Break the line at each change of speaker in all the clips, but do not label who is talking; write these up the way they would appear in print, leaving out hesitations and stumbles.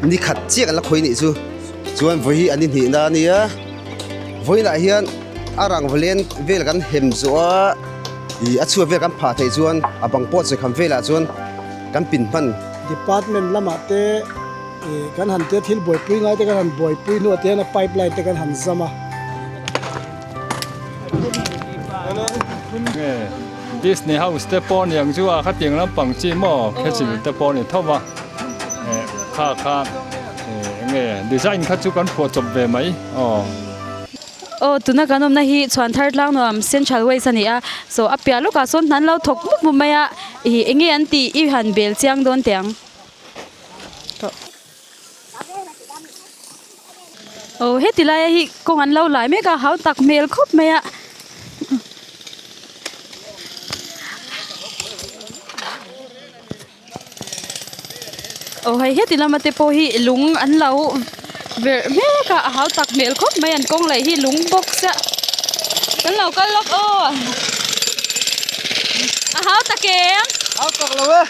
Ni khat chiah kan la khawi nih chu. Chuan vawi hi an inhnihna a nia. Vawiinah hian a rangva len vel kan hem zawh a, ih a chhuat vel kan phah theih chuan a bang pawh che kham velah chuan kan pin hman.
Department lamah te ih kan han tia thil buaipui ngai te kan han buaipui hnuah te hian a pipeline te kan han zam a.
Nge Disney house te pawh ni ang chu a khatiang lampang chi maw khechil te pawh ni tho va eh kha kha eh enge design kha chu kan phuah chawp ve mai aw.
Aw tuna kan awmna hi chhuan thar tlang nuam central waste a ni a so a piah lawkah sawn hna an lo thawk mup mup mai a ih enge an tih i han bel chiang dawn teh ang. Aw heti laia hi kawng an lo lai mek a hau tak hmel khawp mai a. Aw hei heti lama te pawh hi lung an lo verh mek a a hau tak hmel khawp mai an kawng laih hi lung bawk chiah kan lo kal lawk aw a hau tak em?
Hau tak lo e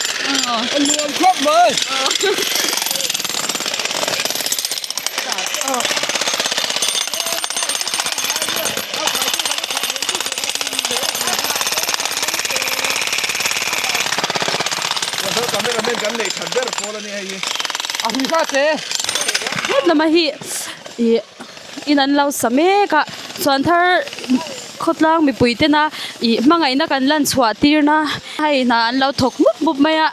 a nuam khawp mai.
Het lama hi ih in an lo sa mek a chuan thar khawtlang mipui tena ih hmangaihna kan lan chhuah tirna hei hna an lo thawk mup mup mai a.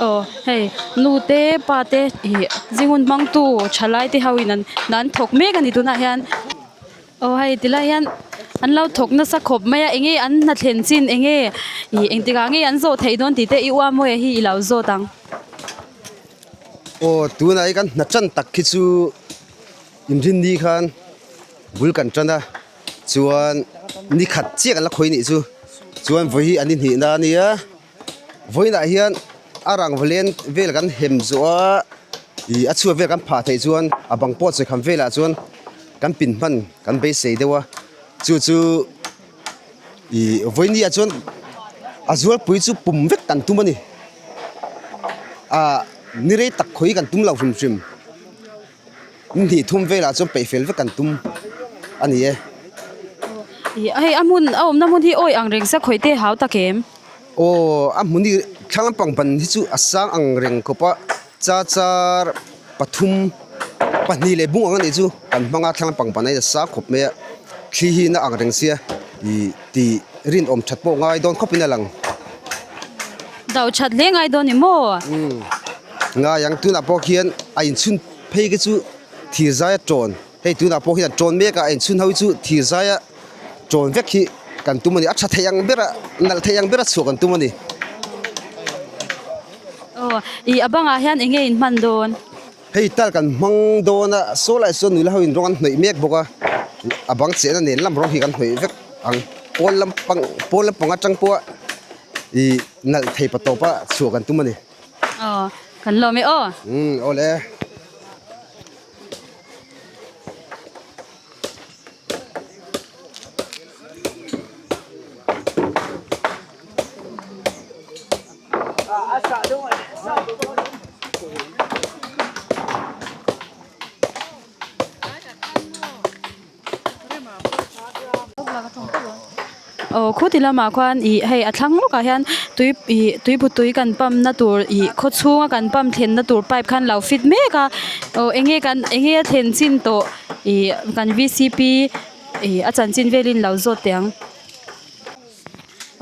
Aw hei nu te pa te ih zinghun hmang tu thalai te ho in an an thawk mek a ni tunah hian aw hei tilai hian an lo thawk nasa khawp mai a enge an hna thlen chin enge ih engtikah nge an zawh theih dawn tih te i uam mawi hi i lo zawt ang.
Aw tunah hi kan hna tan tak khi chu inrinni khan bul kan tan a. Chuan ni khat chiah kan la khawi nih chu chuan vawi hi an inhnihna a nia vawiinah hian a rangva len vel kan hem zawh a ih a chhuat vel kan phah theih chuan a bang pawh che kham velah chuan kan pin hman kan beisei deuh a chu chu ih vawiini ah chuan a zualpui chu pum vek kan tum a ni ah ni rei tak khawi kan tum lo hrim hrim. Hnih thum velah chuan peih fel vek kan tum a ni e.
Ih hei a hmun a awmna hmun hi awi ang reng sa khawih te hau tak em?
Aw a hmun hi thlang lampang ban hi chu a sang ang reng khawp a cha char pathum pahnih leh bung ang a nih chu kan hmang a thlang lampang ban a sang khawp mai a thli hi na ang reng sia ih tih rinawm that pawh ngai dawn khawpin a lang.
Do that hle ngai dawn ni maw?
Umm ngai ang tunah pawh khian a inchhun phei khi chu thir zaia tawn hei tunah pawh hian tawn mek a a inchhun ho hi chu thir zaia tawn vek hi kan tum a ni a tha thei ang ber a nalh thei ang ber a chhuah kan tum a ni.
Aw ih a bangah hian eng nge in hman dawn?
Hei tal kan hmang dawn a saw lai sawn nula ho in rawng an hnawih mek bawk a a bang chehna nen lam rawng hi kan hnawih vek ang pawn lampang pawn lampang atang pawha Ih nalh thei pa tawpa chhuah kan tum a ni.
Aw, kan lawm e aw.
Umm, aw le.
Aw khuti lamah khuan ih hei a thlang lawkah hian tui ih tuiput tui kan pump na tur ih khaw chhunga kan pump thlen na tur pipe khan lo fit mek a aw eng nge kan eng nge a thlen chin tawh ih kan v c p ih a chanchin velin lo zawt teh ang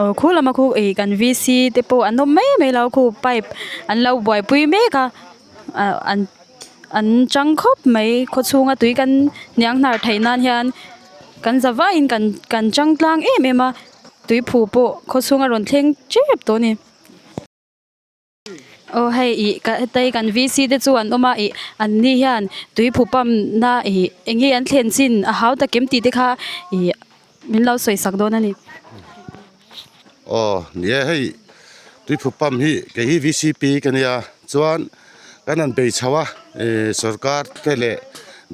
aw khu lama khu ih kan v c te pawh an awm mai mai lo khu pipe an lo buaipui mek a ah an. An chang khawp mai khaw chhunga tui kan hniang hnar theih nan hian kan za vaiin kan kan chang tlang em em a tui phu pawh khaw chhunga rawn thleng tep tawh a ni. Aw hei ih ka hetei kan v c te chu an awm a ih an ni hian tui phu pump na ih eng nge an thlen chin a hau takim tih te kha ih min lo sawi sak dawn a ni.
Aw ni e hei tuiphu pump hi kei hi vcp ka nia chuan kan han bei chho a ih sorkar te leh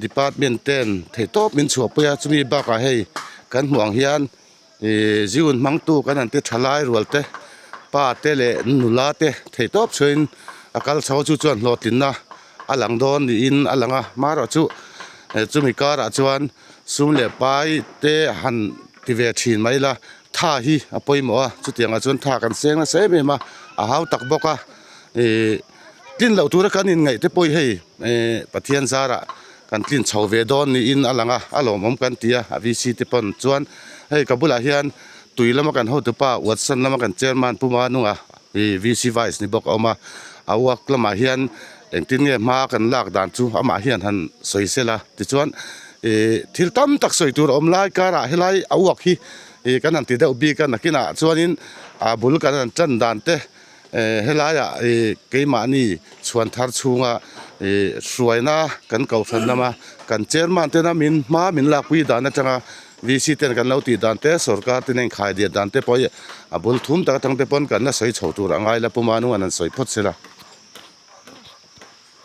department ten theihtawp min chhuahpui a chumi bakah hei kan hmuh ang hian. Ih ziun hmangtu kan han ti tha lai rual te pa te leh nula te thei tawp chhuain a kal chho chu chuan hlawhtlinna a lang dawn niin a lang a hmarawh chu chumi karah chuan sum leh pai te han ti ve thin mai ila tha hi a pawimawh a chutiangah chuan tha kan seng nasa em em a a hau tak bawk a ih tlin loh tura kan inngaih te pawh hi hei ih Pathian zarah kan tlin chho ve dawn niin a lang a a lawmawm kan ti a a VC te pawn chuan hei ka bulah hian tui lama kan hotupa Watson lama kan chairman Pu Manunga ih VC vice ni bawk a awm a a work lamah hian engtin nge hma kan lak dan chu amah hian han sawi sel a tichuan ih thil tam tak sawi tur a awm lai karah helai a work hi ih kan han ti deuh bik a nakinah chuanin a bul kan han tan dan te. Helaiah keimahni chhuan thar chhunga hruaina kan kohhran lama kan chairman tena min hma min lakpui dan atanga VC ten kan lo tih dan te sorkar ten a inkhai diat dan te pawh hi a bul thum tak atang te pawn kan la sawi chho tur a ngai la Pu Manuan an sawi phawt se la.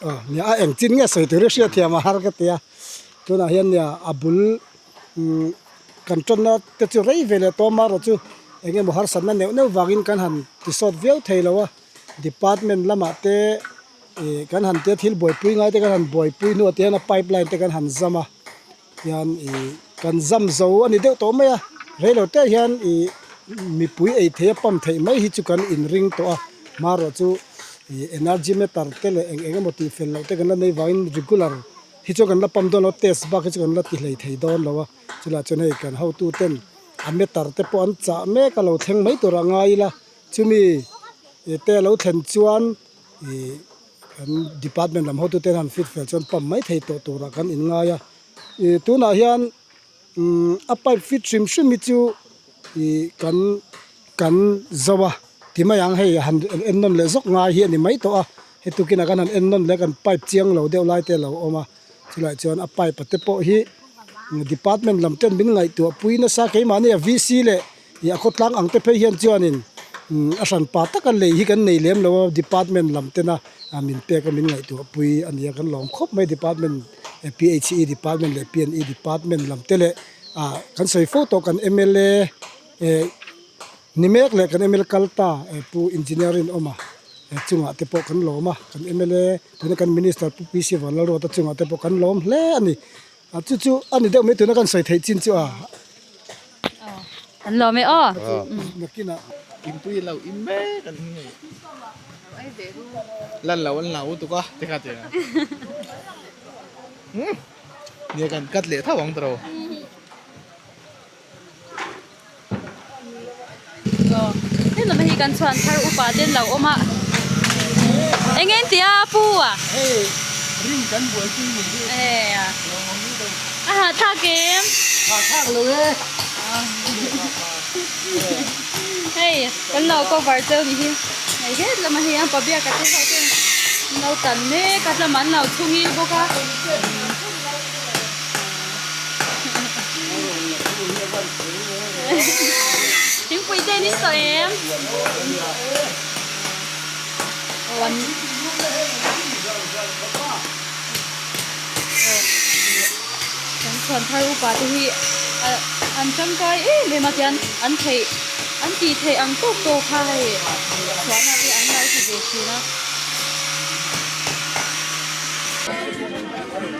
Aw nia a engchin nge sawi tur hi hriatthiam a har ka ti a tunah hian nia a bul kan tawnna te chu rei ve leh tawm a erawh chu eng emaw harsatna neuh neuh vangin kan han ti sawt viau thei lo a department lamah te ih kan han tia thil buaipui ngai te kan han buaipui hnuah te hian a pipe line te kan han zam a hian ih kan zam zo a ni deuh tawh mai a reilo te hian ih mipui ei theih a pump theih mai hi chu kan inring tawh a hmarawh chu ih energy meter te leh eng eng emaw tih fel loh te kan la nei vangin regular hi chuan kan la pump dawn lo a test bak hi chu kan la ti hlei thei dawn lo a chulaiah chuan hei kan hotu ten a meter te pawh an chah mek a lo thleng mai tur a ngai ila chumi te a lo thlen chuan ih. Kan department lam hotute han fit fel chuan pump mai thei tawh turah kan inngai a, ih tunah hian umm a pipe fit hrim hrim hi chu ih kan kan zo a ti mai ang hei han en nawn leh zawk ngai hi a ni mai tawh a hei tukinah khan han en nawn leh kan pipe chiang lo deuh lai te a lo awm a chulaiah chuan a pipe a te pawh hi department lam ten min ngaihtuah pui nasa keimahni a VC leh Ih a khawtlang ang te phei hian chuanin a hran pa taka lei hi kan nei lem lo a department lam tena min pek a min ngaihtuah pui a nia kan lawm khawp mai department PHE department leh PNE department lam te leh ah kan sawi fo tawh kan mla eh ni mek leh kan mla kal ta pu engineer Rinawma chungah te pawh kan lawm a kan mla tuna kan minister pu PC Vanlalruata chungah te pawh kan lawm hle a ni. A chu chu a ni deuh mai tuna kan sawi theih chin chu a.
An lawm e aw.
Nakinah.
Inpui lo in mek an ni. Lan lo an lau tuk a tikha ti a. Nia kan cut leh tho ang tawh.
He lam hi kan chhuan thar upa te an lo awm a eng nge tia pu a
hei ring kan buai pui ni hi
a ha thlak em
ha thlak lo e
hei kan lo cover cheu ni hi hei het lam hi a pabiak a te ho ten an lo tan mek a tlama an lo chhungil bawk a. Thingpui te in tawh em? Kan chhuan thar upa te hi an tangkai em em a tian an theih an tih theih ang tawk tawk kha hei chhuahna te an lo ti ve thin a.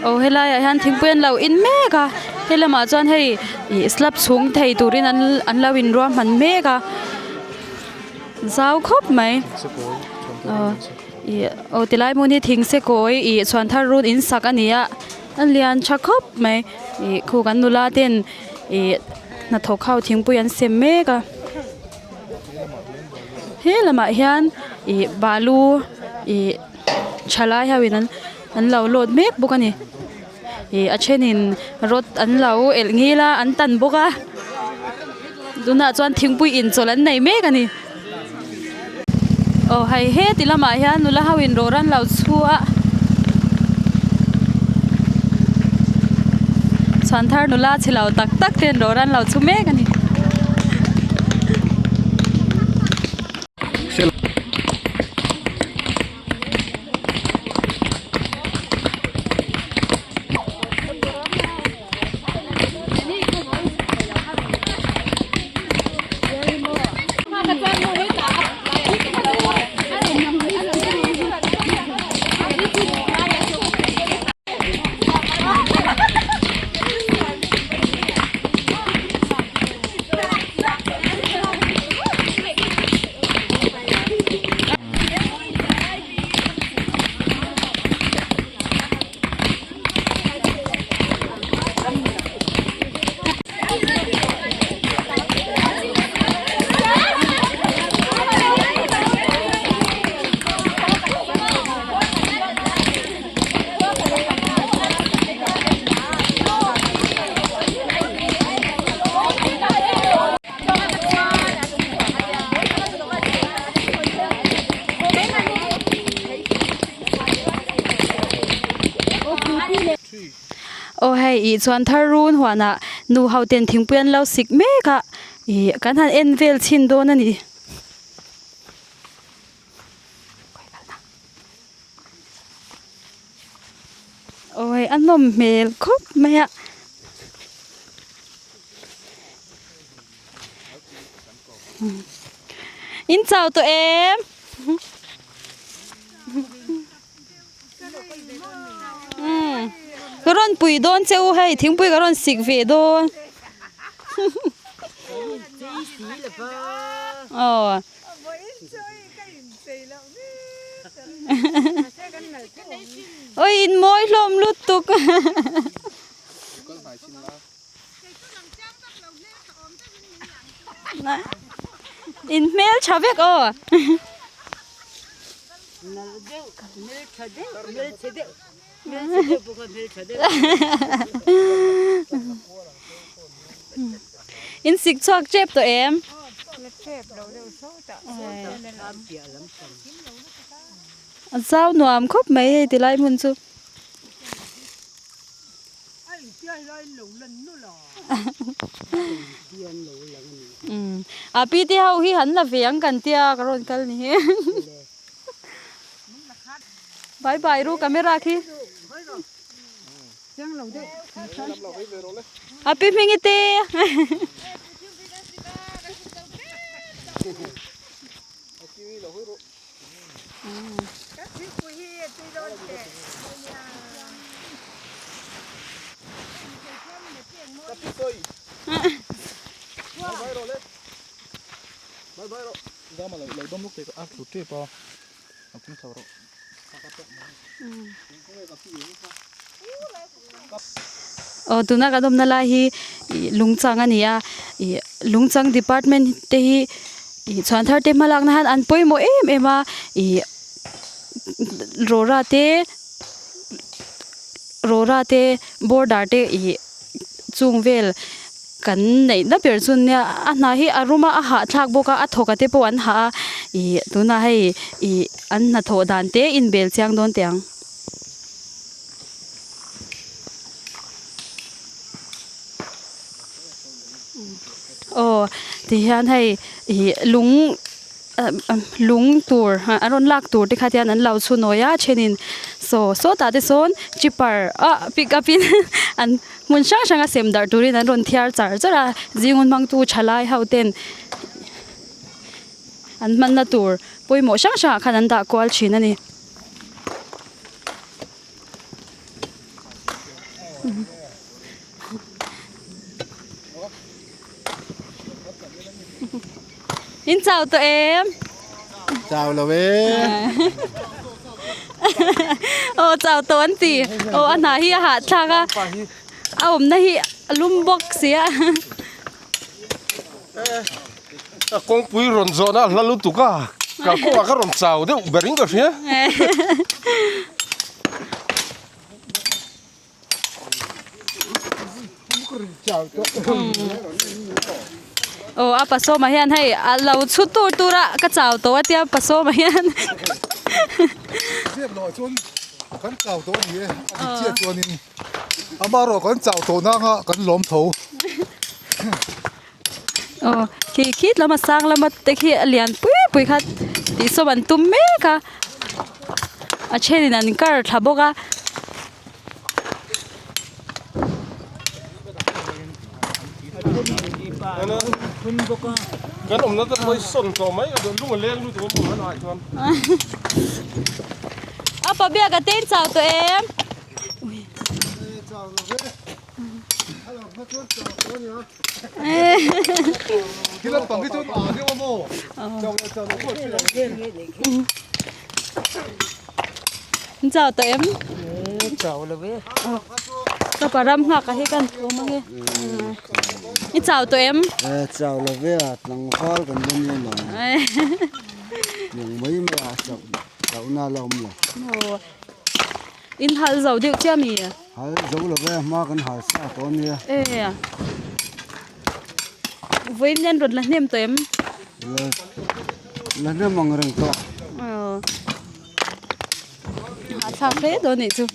Aw helaiah hian thingpui an lo in mek a he lamah chuan hei ih slab chhung thei turin an an lo inruah hman mek a zau khawp mai aw ih aw tilai hmun hi thing se kawi ih chhuan thar run in sak a ni a a lian tha khawp mai ih khu kan nula ten ih hnathawk ho thingpui an sem mek a he lamah hian ih balu ih. Thalai ho in an lo load mek bawk a ni ih a thenin rod an lo elh ngil a an tan bawk a tunah chuan thingpui inchawlh an nei mek a ni aw hei heti lamah hian nula ho in rawr an lo chhu a chhuanthar nula chhe lo tak tak ten rawr an lo chhu mek a ni. hei ih chuan thar run huanah nu ho ten thingpui an lo sik mek a ih kan han en vel chhin dawn a ni. Aw hei a nawm hmel khawp mai a. In chau tawh em? Ka rawn pui dawn che u hei thingpui ka rawn sik ve dawn. Aw. Oi in mawi hlawm lutuk. In hmel tha vek aw. In sik chhuak tep tawh em? A zau nuam khawp mai hei tilai hmun chu. A pi te ho hi han la ve ang kan tia ka rawn kal ni hi. Bye bye ru camera khi. A pi hming i te. Aw tuna kan awmna lai hi ih lungchang a ni a ih lungchang department te hi ih chhuan thar te hma lakna hian an pawimawh em em a ih rawra te rawra te border te ih chung vel kan neih na ber chu nia a hna hi a rum a a hahthlak bawk a a thawk a te pawh an hah a ih tunah hei ih an hnathawh dan te inbel chiang dawn teh ang. Aw ti hian hei ih lung lung tur a rawn lak tur te kha tian an lo chhunawi a thenin saw sawtah te sawn chipper ah pick up in an hmun hrang hrang a sem darh turin an rawn thiar char char a zing hun hmangtu thalai ho ten an hmanna tur pawimawh hrang hrang ah khan an dah kual thin a ni. In chau tawh em?
Chau lo e.
Aw chau tawh an ti. Aw a hna hi a hahthlak a. A awmna hi a lum bawk sia.
A kawngpui rawn zawhna a hla lutuk a, kalkawngah ka rawn chau deuh ber in ka hria.
Aw a pasawmah hian hei a lo chhut tur tur a ka chau tawh a tia pasawmah hian.
Ziak loh ah chuan kan chau tawh a ni e, a dik chiah chuanin amaherawh kan chau tawh nanga kan lawm tho.
Aw khi khit lama sang lama te khi a lian pui pui kha tih sawm an tum mek a a thenin an kar thla bawk a.
Kan awmna te pawh hi sawn tawh mai ka duh lung a leng lutuk a awm a chuan.
A pa biak a ten chau tawh em? Chau tawh em?
Chau lo e.
Ka pa ram nghak a hi kan thawm ange. I chau tawh em?
Chau lo ve a, tlangval kan la ni lo. Nang mai mai a chauh chauhna la awm lo.
In hal zo deuh chiah mi?
Hal zo lo ve, hma kan hal sa tawh a nia.
E. Vawiin hian rawn la hnem tawh em?
La la hnem ang reng tawh.
Aw. Hahthlak hle dawn nih chu.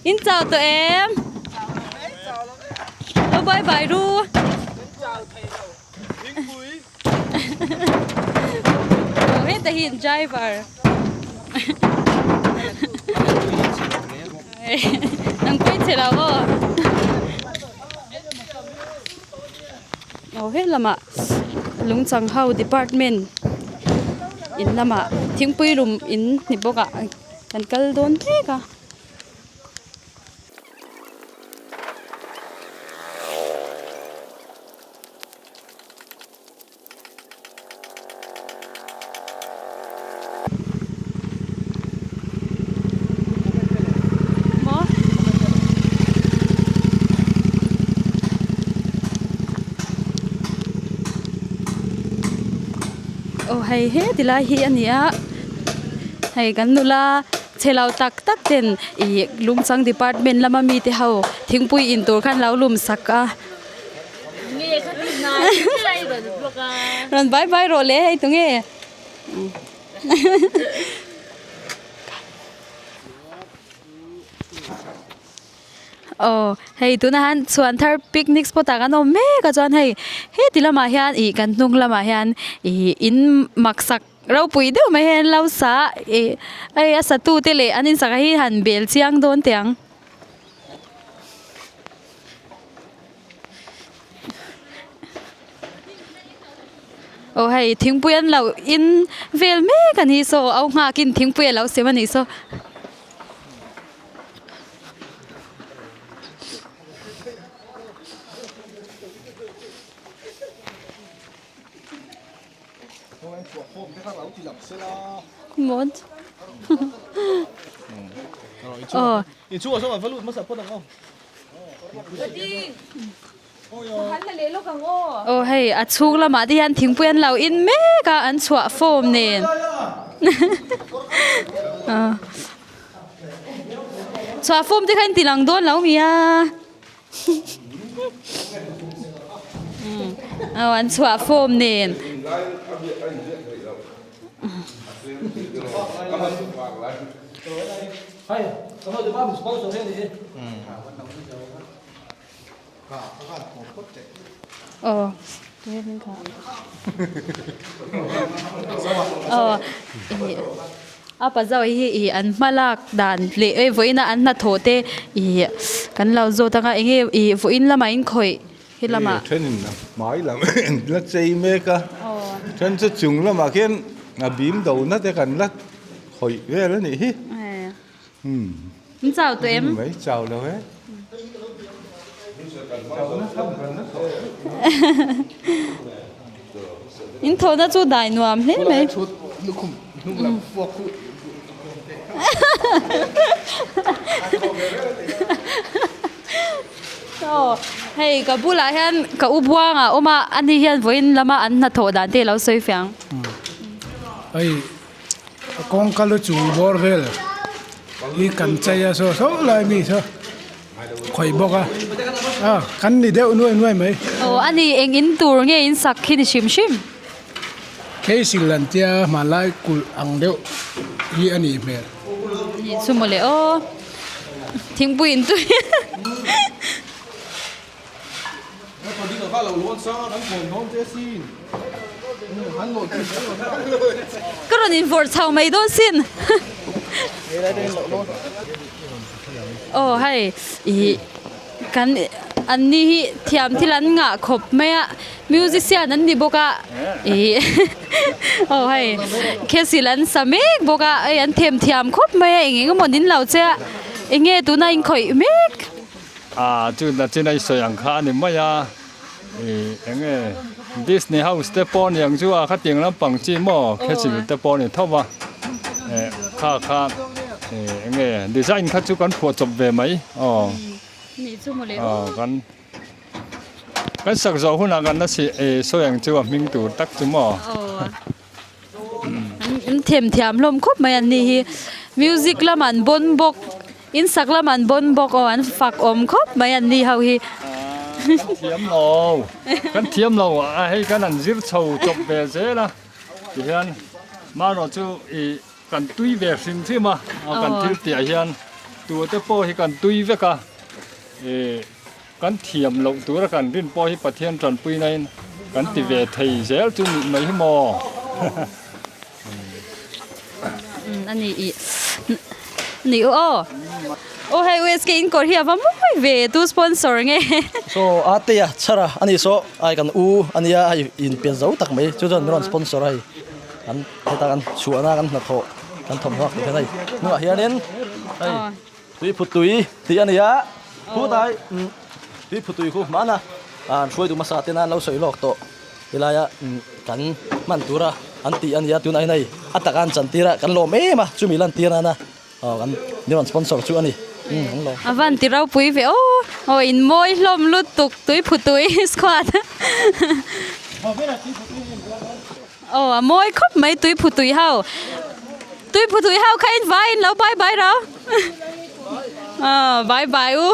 In chau tawh em? Lo bye bye ru. Aw heta hi driver. Nang pawh i che lo aw. Aw he lamah lungchang ho department in lamah thingpui lum in ni bawk ah kan kal dawn mek a. Maw? Aw hei he ti lai hi a ni a hei kan nula chhe lo tak tak ten ih lungchang department lama mite ho thingpui in tur khan lo lum sak a. Rawn bye bye rawh le hei tunge. Aw hei tunah hian chhuan thar picnic spot ah kan awm mek a chuan hei heti lamah hian ih kan hnung lamah hian ih in mak sak ropui deuh mai hian an lo sa a ih hei a satu te leh an insak hi han bel chiang dawn teh ang. Aw hei thingpui an lo in vel mek a ni saw au nghak in thingpui a lo sem a nih saw. Mawn aw. Aw hei a chhung lamah te hian thingpui an lo in mek a an chhuah form nen chhuah form te kha in ti lang dawn lo mi a aw an chhuah form nen. Aw aw ih a pazawi hi ih an hma lak dan leh hei vawiin a an hnathawh te ih kan lo zawt anga eng nge ih vawiin lamah in khawih he lamah.
Thenin a hmai lam la chei mek a then chu chung lamah khian a bim do na te kan la khawih vel a nih hi.
In chau tawh em?
Mai chau lo e.
In thawhna chu dai nuam hle mai. Aw hei ka bulah hian ka u buanga a awm a ani hian vawiin lama an hnathawh dan te alo sawi fiang.
Hei A kawngka lu chung bawr vel hi kan chei a saw saw lai mi saw khawih bawk a a kan ni deuh nuai nuai mai.
Aw a ni eng in tur nge in sak khi ni hrim hrim.
Keisil an tia hmanlai kulh ang deuh hi a nih hmel.
Nih chu mawle aw thingpui in tui. Ka rawn invawrh chho mai dawn sin. Aw hei ih kan an ni hi thiam thil an ngah khawp mai a musician an ni bawk a ih aw hei khesel an sa mek bawk a hei an them thiam khawp mai a eng eng emaw nin lo che a eng nge tuna inkhawih mek.
Ah chu nachin a i sawi ang kha a ni mai a ih eng nge Disney house te pawh a ni ang chu a khatiang lampang chi maw khechil te pawh a ni tho va eh kha kha ih eng nge design kha chu kan phuah chawp ve mai aw aw kan kan sak zawh hunah kan la si eh sawi ang chu a hming tur tak chu maw.
An themthiam hlawm khawp mai an ni hi music lamah an bawn bawk in sak lamah an bawn bawk aw an fak awm khawp mai an ni ho hi.
Kan thiam lo kan thiam lo a hei kan han zir chho chawp ve zel a. Tihian marawh chu ih kan tui ve hrim hrim a, kan thil tihah hian tute pawh hi kan tui vek a, ih kan thiam loh tura kan rin pawh hi Pathian tanpui nain kan ti ve thei zel chu nih mai hi maw.
A ni ih ni u aw aw hei USK in kawr hi a va mawi ve tu sponsor nge.
So a te a chhar a ani saw ai kan u ania hei in pian zo tak mai chu chuan min rawn sponsor a hei kan heta kan chhuahna kan hnathawh kan thawmhnaw tih hian hei hnungah hianin hei tui phut tui tih a ni a khutai tui phut tui khu hmana an hruaitu hmasa ten an lo sawi lawk tawh. Helaia kan hman tura an tih a nia tunah hian hei a taka an chantir a kan lawm em a chumi lantir nana aw kan ni rawn sponsor chu a ni an lawm.
A van ti ropui ve aw aw in mawi hlawm lutuk tui phu tui squad aw a mawi khawp mai tui phu tui ho tui phu tui ho kha in vai in lo bye bye rau aw bye bye u.